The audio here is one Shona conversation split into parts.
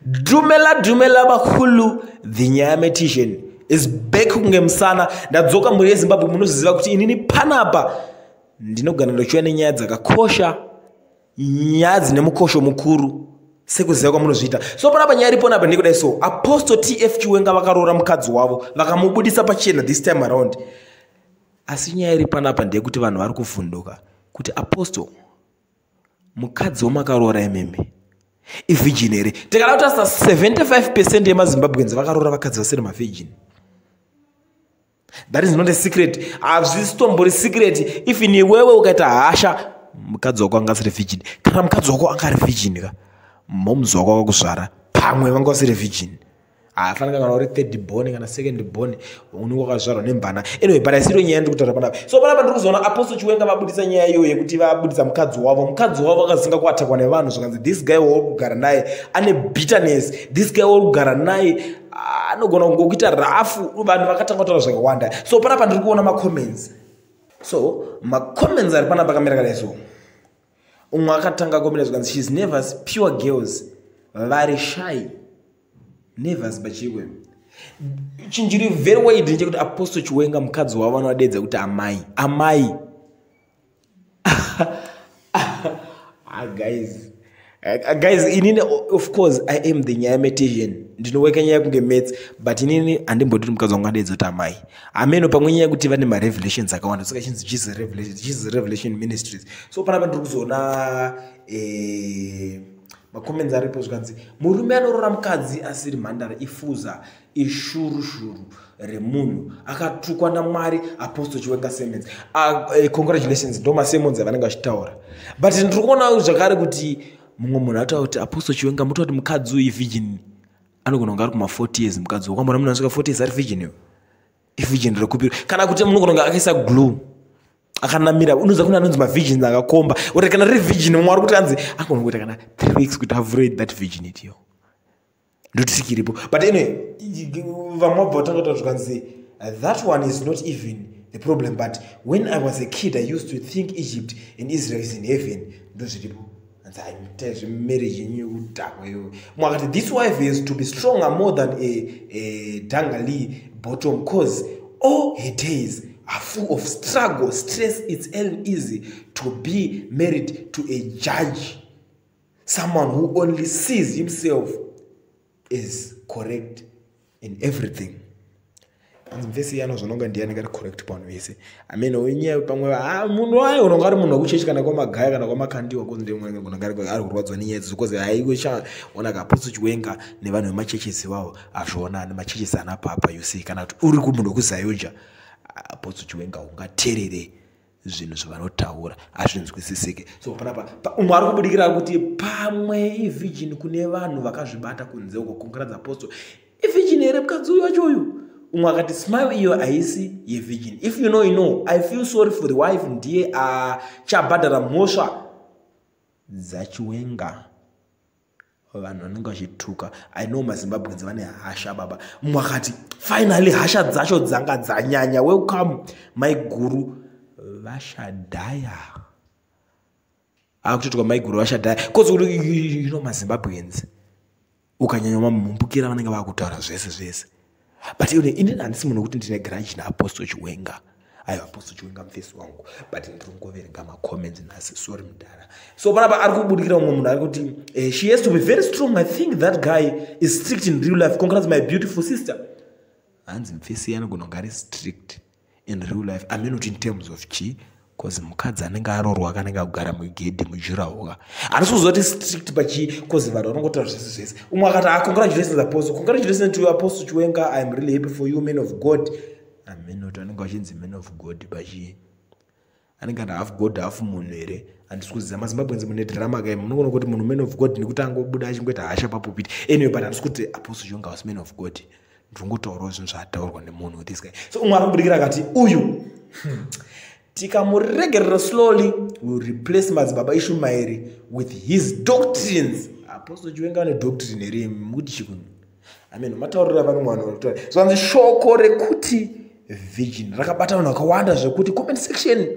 Dumela dumela bakhulu, the Nyayametician is back kunge musana. Ndadzoka mhuri yeZimbabwe, munoziva kuti inini panapa ndinogara ndochiuya nenyaya dzakakosha, nyaya dzine mukosho mukuru sekuziva kwamunozviita. So panapa nyaya iripo napa ndekudai. So Apostle TF Chiwenga vakaroora mukadzi wavo, vakamubudisa pachena this time around. Asi nyaya iri panapa ndeyekuti vanhu vari kuvhunduka kuti Apostle, mukadzi wamakaroora imimi ivirgin here? Tikada kutarisa, 75% yemaZimbabweans vakaroora vakadzi vasiri mavirgin. That is not a secret, hazvisitombori secret. Even iwewe ukaita hasha, mukadzi wako anga asiri virgin. Kana mukadzi wako anga ari virgin ka, momuzi wako wakakuzvara pamwe vanga vasiri virgin. Haafanika kana uri third born kana second born, unenge wakazvarwa nembana. Anyway, but asiro nyaya ndiri kutaura panapa. So panapa ndiri kuzoona Apostle Chiwenga vabudisa nyaya iyoyo yekuti vabudisa mukadzi wavo. Mukadzi wavo akazinga kuattackwa nevanhu, zvakanzi this guy wauri kugara naye ane bitterness, this guy wauri kugara naye anogona kungokuita rafu. Vanhu vakatanga kutaura zvakawanda. So panapa ndiri kuona macomments. So macomments ari panapa akamira kadai. So umwe akatanga commenta, zvikanzi, "She's nervous. Pure girls vari shy." Nervous pachikwe chinhu chiri very wide ndechekuti Apostle Chiwenga mukadzi wavo vanovadedza kuti amai, amai. Ah, guys. Guys, inini of course I am the Nyayametician, ndinoweka nyaya kunge maths, but inini handimbotiri mukadzi wangu adedza kuti amai. Ameno pamwe nyaya yekuti vane marevelations akawanda, saka chinzi Jesus Revelation, Jesus Revelation Ministries. So panapa ndiri kuzoona macomments aripo, zvikanzi murume anorora mukadzi asiri mhandara ifuza, ishurushuru remunhu akatukwa naMwari. Apostle Chiwenga sermons, congratulations, ndo masermons avanenge vachitaura. But ndiri kuona zvakare kuti mumwe munhu ataura kuti Apostle Chiwenga muta kuti mukadzi uyu virgin anogona kunge ari kuma40 years. Mukadzi wakwambona munhu anosvika 40 years ari virgin iwe, ivirgin rekupiro? Kana kuti munogona kunge akaisa glue, akanamira. Unoziva kune anonzi mavirgins akakomba uri kana riri virgin, mumwe ari kuti anzi angona kuita kana 3 weeks kuti avhure that virginity yo, ndotrick iripo. But anyway, vamwe vabva vatanga kutaura, zvikanzi that one is not even the problem, but when I was a kid I used to think Egypt and Israel is in heaven. Ndozviripo. Anzi zvemarriage yenyu yekudhakwa iyoyo. Mumwe akati this wife has to be stronger more than a dungaree bottom, cause all her days are full of struggle, stress. It's easy to be married to a judge, someone who only sees himself is correct in everything. Anzi mvesi iyano zvanonga ndiani ngari correct pavanhu vese. Amen. Inyaya pamwe munhu ayo unonga ari munhu wekuchechi kana kwamagaya kana kwamakandiwa, kozi ndiunonga ari kurwadzwa nenyaya idzodzo, kozi haiko chaona kaApostle Chiwenga nevanhu vemachechesi vavo hazvionani. Machechesi ana papa, you see. Kana kuti uri kumunhu wekuZAOGA, Apostle Chiwenga ungateerere zvinhu zvavanotaura hazvinzwisisike. So panapa umwe ari kubudikira kuti pamwe ivirgin kune vanhu vakazvibata kunze uko. Congrats Apostle. Ivirgin here mukadzi uyu wacho uyu? Umwe akati smile iyo haisi yevirgin. If you know, you know. I feel sorry for the wife, ndiye achabhadhara mhosva dzaChiwenga. Vanhu vanenge vachituka. I know maZimbabweans vane hasha baba. Mumwe akati finally hasha dzacho dzanga dzanyanya. Welcome maiguru vashadhaya. Akutotwa maiguru vashadhaya 'cause you know maZimbabweans ukanyanya mamhumbukira vanenge vakutaura zvese zvese. But ine inini handisi munhu wekuti ndine grudge naApostle Chiwenga. Aiwa, Apostle Chiwenga mufesi wangu, but ndiri kungoverenga macomments nhasi. Sorry mudhara. So panapa ari kubudikira umwe munhu ari kuti she has to be very strong. I think that guy is strict in real life. Congrats, my beautiful sister. Hanzi mufesi anogona kunge ari strict in real life. I mean, in terms of chi, 'cause mukadzi anenge arorwa kanenge akugara mugedhi mujurahoka, handisi kuziva kuti strict pachi, 'cause vanhu vanongotaura zvese zvese. Umwe akati, ah, congratulations Apostle, congratulations to you, Apostle Chiwenga. I am really happy for you, man of God. Amen. Kuti anenge achinzi man of God pachi, anenge ari half God, half munhu here? Handisi kuziva. MaZimbabweans mune drama kai. Munogona kuti munhu man of God nekuti angobuda achingoita hasha papupiti. Anyway, but handisi kuti Apostle Chiwenga was man of God, ndingotaurawo zvinhu zvaataurwa nemunhu, this guy. So umwe ari kubudikira akati uyu tikamuregerera slowly will replace Madzibaba Ishumairi with his doctrines. Apostle Chiwenga vane doctrine here mukuti chikunu? Amen. Matauriro avanhu vanhu varikutaura. So anzi shoko rekuti virgin rakabata vanhu vakawanda zvekuti comment section,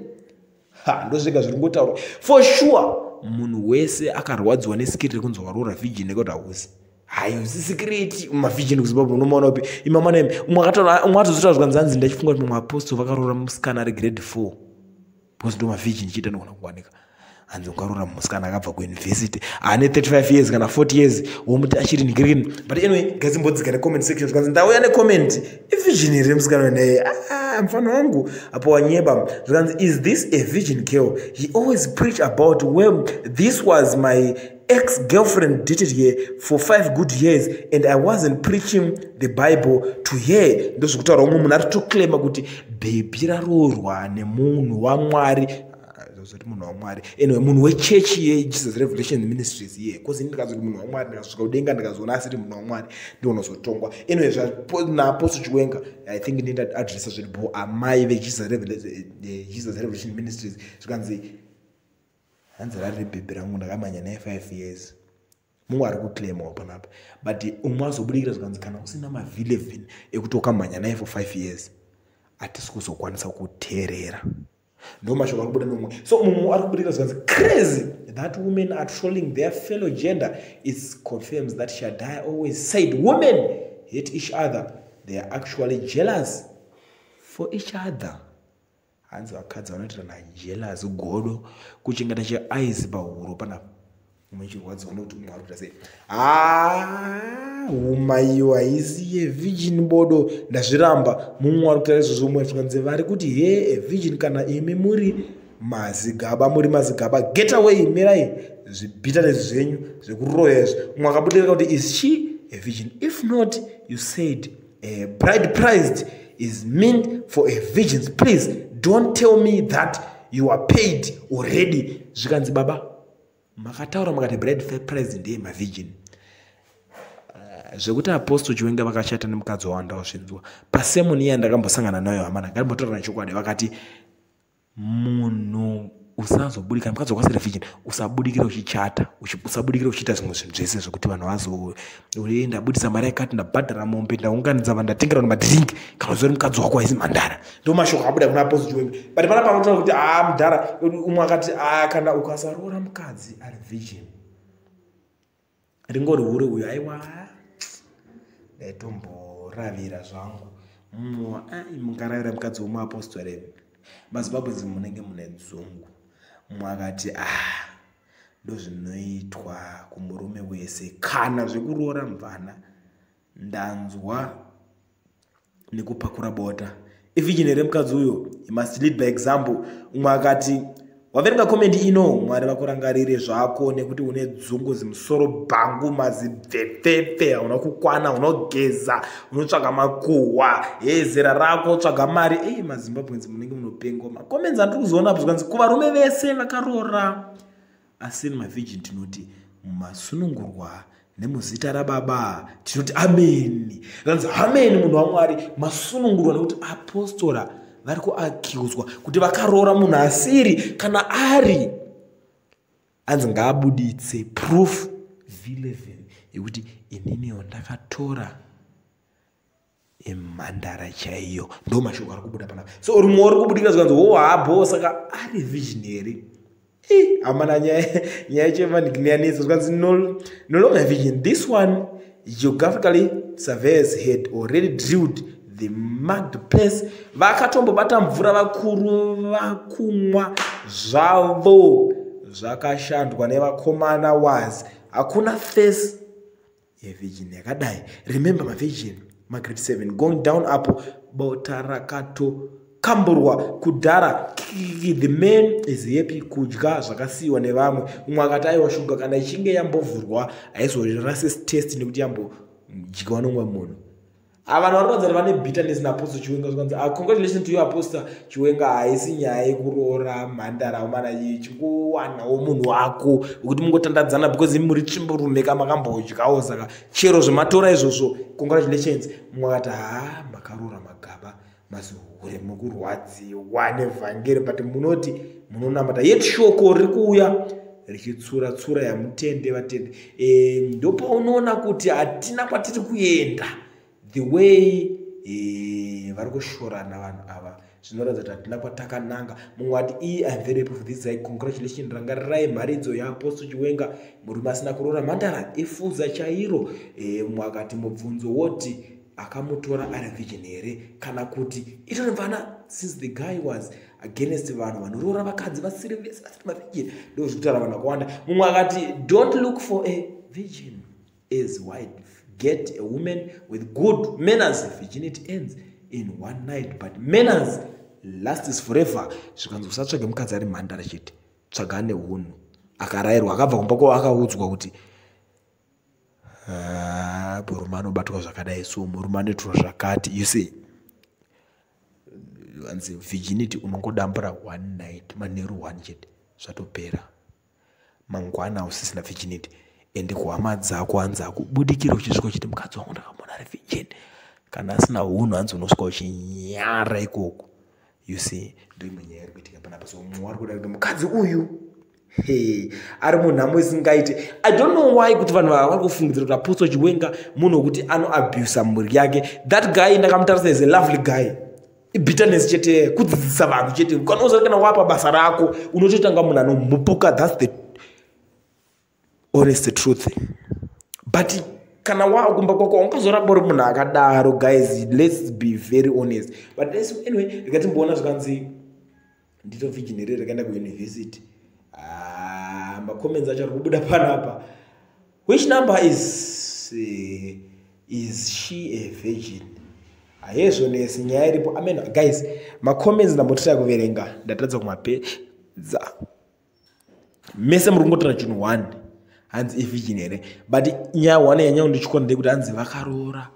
ha, ndozvega zviri ngotaurwa. For sure munhu wese akarwadziwa neskiri rekunzi waroora virgin nekuti hausi. Hayi, secret mavirgin kuZimbabwe unomaona upi imamana imi? Umwe akataura, umwe atozotaura zvikanzi, hanzi ndachifunga kuti mumwe apostle vakaroora musikana ari grade 4 because ndo mavirgin chiita nogona kuwanika. Hanzi ungaroora musikana akabva kuuniversity ane 35 years kana 40 years, womuti achiri nigirikini? But anyway, ngazimbodzika necomment section. Zvikanzi ndauya necomment, ivirgin here musikana naye? Ah, mufana wangu apo wanyeba. Zvikanzi, "Is this a virgin girl he always preach about?" Well, this was my ex girlfriend, dated here for 5 good years and I wasn't preaching the Bible to her. Ndozvekutaura umwe munhu ari toclaima kuti bhebhi raroorwa nemunhu waMwari. Zoti munhu waMwari, anyway, munhu wechechi yeJesus Revelation Ministries iye, because ini ndikazoti munhu waMwari, ndikasvika kudenga ndikazoona asiri munhu waMwari, ndionozotongwa. Anyway, naapostle Chiwenga, I think ndinda addressa zviripo, amai veJesus Revelation Ministries. Zvikanzi, hanzi rari bhebhi rangu, ndakamanya naye 5 years. Mumwe ari kuclaimawo panapa, but umwe azobudikira. Zvikanzi kana usina mav11 ekuti ukamhanya naye for 5 years, hatisi kuzokwanisa kuteerera. Ndo mashoko ari kubuda nomwe. So mumwe ari kubudikira. Zvikanzi, "Crazy that women are trolling their fellow gender. It confirms that Shadai always said women hate each other. They are actually jealous for each other." Hanzi vakadzi vanoitirana jealous, godo, kuchengeta cheaice pahuro panapa, muchirwadziwa nekuti umwe ari kuita sei. Ha, huma iyo haisi yevirgin bodo, ndazviramba. Mumwe ari kutaura izvozvo. Umwe zvikanzi, vari kuti he virgin, kana imi muri mazigaba, muri mazigaba, get away, mirai zvibitterness zvenyu zvekuroya izvi. Umwe akabudirika kuti, "Is she a virgin? If not, you said a bride price is meant for a virgins. Please don't tell me that you are paid already." Zvikanzi, baba, makataura makati bride price ndeye mavirgin. Zvekuti apostle Chiwenga vakachata nemukadzi wawanda zvinzwa pasermon iya ndakambosangana nayo, hamana, ngatimbotaura nechokwadi. Vakati munhu usazobudikira mukadzi wakasiri virgin, usabudikira uchichata, usabudikira uchiita zvimwe zvinhu zvese zvekuti vanhu vazo ndabudisa mari yakati, ndabhadhara mombe, ndaunganidza vanhu, ndatengera vanhu madrink, kana uzori mukadzi wako haisi mhandara. Ndo mashoko abuda kuna apostle Chiwenga. But pana panotaura kuti a mudhara, umwe akati, a kana ukasaroora mukadzi ari virgin, ringori hure uyo. Aiwa, ndaitomboravira zvangu. Mumwe, mungaravira mukadzi womuapostori? MaZimbabwe munenge mune dzungu. Mumwe akati, ah, ndozvinoitwa kumurume wese kana zvekuroora mvana. Ndanzwa nekupakura bota. Ivirgin here mukadzi uyo? He must lead by example. Umwe akati, waverenga comment ino, Mwari vakurangarire zvako nekuti une dzungu, zimusoro bhangu, mazibvepfepfe, hauna kukwana, unogeza, unotsvaga makuhwa hezera rako, tsvaga mari. Ei, maZimbabweans munenge munopengwa. Macomments andiri kuzoona apo, zvikanzi kuvarume vese vakaroora asiri mavirgin, tinoti masunungurwa nemuzita raBaba. Tinoti ameni. Zvanzi ameni, munhu waMwari, masunungurwa, nekuti apostora vari kuaccuswa kuti vakaroora munhu asiri. Kana ari, anzi ngaabuditse proof v11 yekuti ininiwo ndakatora emhandara chaiyo. Ndo mashoko ari kubuda panapa. So rumwe uri kubudikira. Zvikanzi, wo habo, saka ari virgin here? Amana, nyaya yacho yanetsa. Zvikanzi, no longer virgin. This one, geographically surveyors had already drilled the marked place. Vakatombobata mvura vakuru vakumwa zvavo, zvakashandwa nevakomana. Was hakuna face yevirgin yakadai. Remember mavirgin magrade 7 going down apo bota rakatokamburwa kudhara. The man is happy kudya zvakasiyiwa nevamwe. Umwe akati, aiwa, shuga kana ichinge yambovhurwa haizorasi test nekuti yambodyiwa nomumwe munhu. Vanhu vari kuratidza kuti vane bitterness naapostle Chiwenga. Zvikanzi, ah, congratulations to you, Apostle Chiwenga. Haisi nyaya yekuroora mhandara mana, chingowanawo munhu wako wekuti mungotandadzana because imi muri tsvimborume kamakambodyawo, saka chero zvematora izvozvo, congratulations. Mumwe akati, ha, makaroora magaba, mazihure, mukurwadziwa nevhangeri, but munoti munonamata, yet shoko riri kuuya richitsura tsura yamutende vatende. Ndopaunoona kuti hatina kwatiri kuenda. The way vari kushorana vanhu ava. Zvinoratidza kuti hatina kwatakananga. Mumwe ati, "I am very happy for this guy. Congratulation. Rangarirai mharidzo yaApostle Chiwenga, murume asina kuroora mhandara ifuza chairo." Mumwe akati, "Mubvunzo woti akamutora ari virgin here kana kuti itori mvana, since the guy was against vanhu vanoroora vakadzi vasiri vese, vasiri mavirgin?" Ndo zviri kutaura vanhu vakawanda. Mumwe akati, "Don't look for a virgin as wife. Get a woman with good manners. Virginity ends in one night, but manners lasts forever." Zvikanzi, "Usatsvage mukadzi ari mhandara chete, tsvaga ane unhu, akarayirwa, akabva kumba kwavo akaudzwa kuti, ah, murume anobatwa zvakadai, so murume anoitwa zvakati." You see, anzi virginity unongodambura one night, manheru one chete, zvatopera. Mangwana hausisina virginity. Ende kuhama dzako, hanzi akubudikira uchisvika uchiti, "Mukadzi wangu ndakamuona ari virgin." Kana asina unhu, hanzi unosvika uchinyara ikoko. You see, ndo imwe nyaya iri kuitika panapa. So mumwe wari kuda kuti mukadzi uyu, hey, ari munhamo isingaite. I don't know why kuti vanhu vava vari kufungidzira kuti Apostle Chiwenga munhu wekuti anoabusa mhuri yake. That guy ndakamutarisa, is a lovely guy. Ibitterness chete, kudzidzisa vanhu chete. Kana uzati kana wapa basa rako, unototanga munhu anomupuka. That's the honest truth. But kana waakumba kwako, ungazoramba uri munhu akadaro. Guys, let's be very honest. But anyway, rikatimboona zvikanzi ndito virgin here rakaenda kuuniversity. Ah, macomments acho ari kubuda panapa. Which number is she a virgin? Hayezvo nesi nyaya iripo. Amen. Guys, macomments ndambotira kuverenga, ndatadza kumapedza. Mese muri kungotora chinhu one, hanzi ivirgin here. But nyaya one yanyanya kundichikona ndeyekuti hanzi vakaroora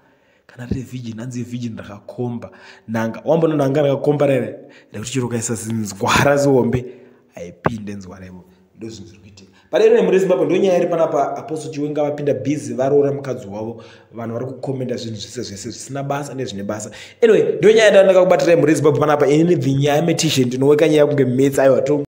kana riri virgin, hanzi virgin rakakomba nanga. Wambona nanga rakakomba rere rekuti chiro ukaisa zinzwara zihombe, haipinde nzwara ivo. Ndo zvinhu zviri kuitika. But anyway, muri Zimbabwe, ndo nyaya iri panapa. Apostle Chiwenga vapinda busy, varoora mukadzi wavo. Vanhu vari kukomenda zvinhu zvese zvese zvisina basa nezvine basa. Anyway, ndo nyaya ndandakakubatirai, muri Zimbabwe, panapa. Inini the nyaya metishe, ndinoweka nyaya kunge metsi. Aiwa to.